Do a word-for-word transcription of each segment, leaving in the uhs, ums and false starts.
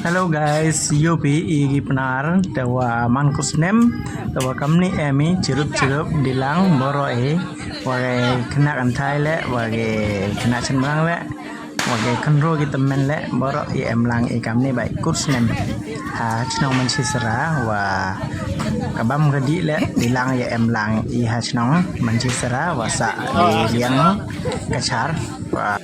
Hello guys, ïohi ïa ki Pnar, te wa man kut snem, te wa kamni em i, chirup chirup, dilang, boro e, wa ki khynnah kynthai le, wa ki khynnah shynrang le, wa ki khynroo ki tymmen le, boro i em lang i kamni bai kut snem. Ha shnong Manchesera, wa ka bam ka dih le, dilang i em lang i ha shnong Manchesera, wa sa i liang ka shar, wa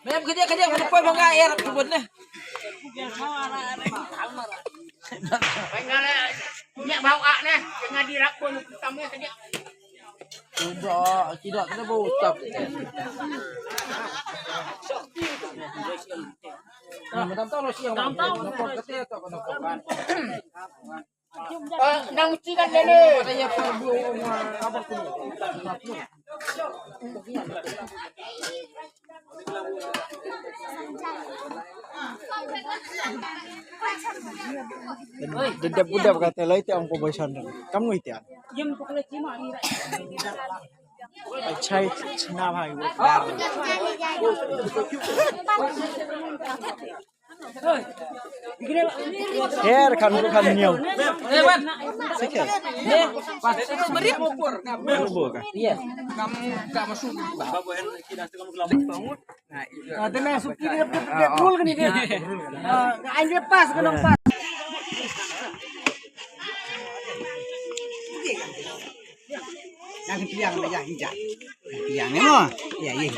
Mem kadiak kadiak mana poi bang air tu bun ne. Nyak bau ak ne, tengah dirap pun tamu kadiak. Tidak, tidak kena bau ucap. Madam tahu lo siang. Madam tahu. Nang uci kan dele. Dedap budap kata lai te ong ko boy sandang. Kam ngui te an. Achai chna bhai. Her kan kan niu. Sikhe. Iya. Ada masuk kiri dia dia cool kan ini. Anjir pas kena pas. Yang tiang dah ya hijau. Tiang ni mah. Ya ya.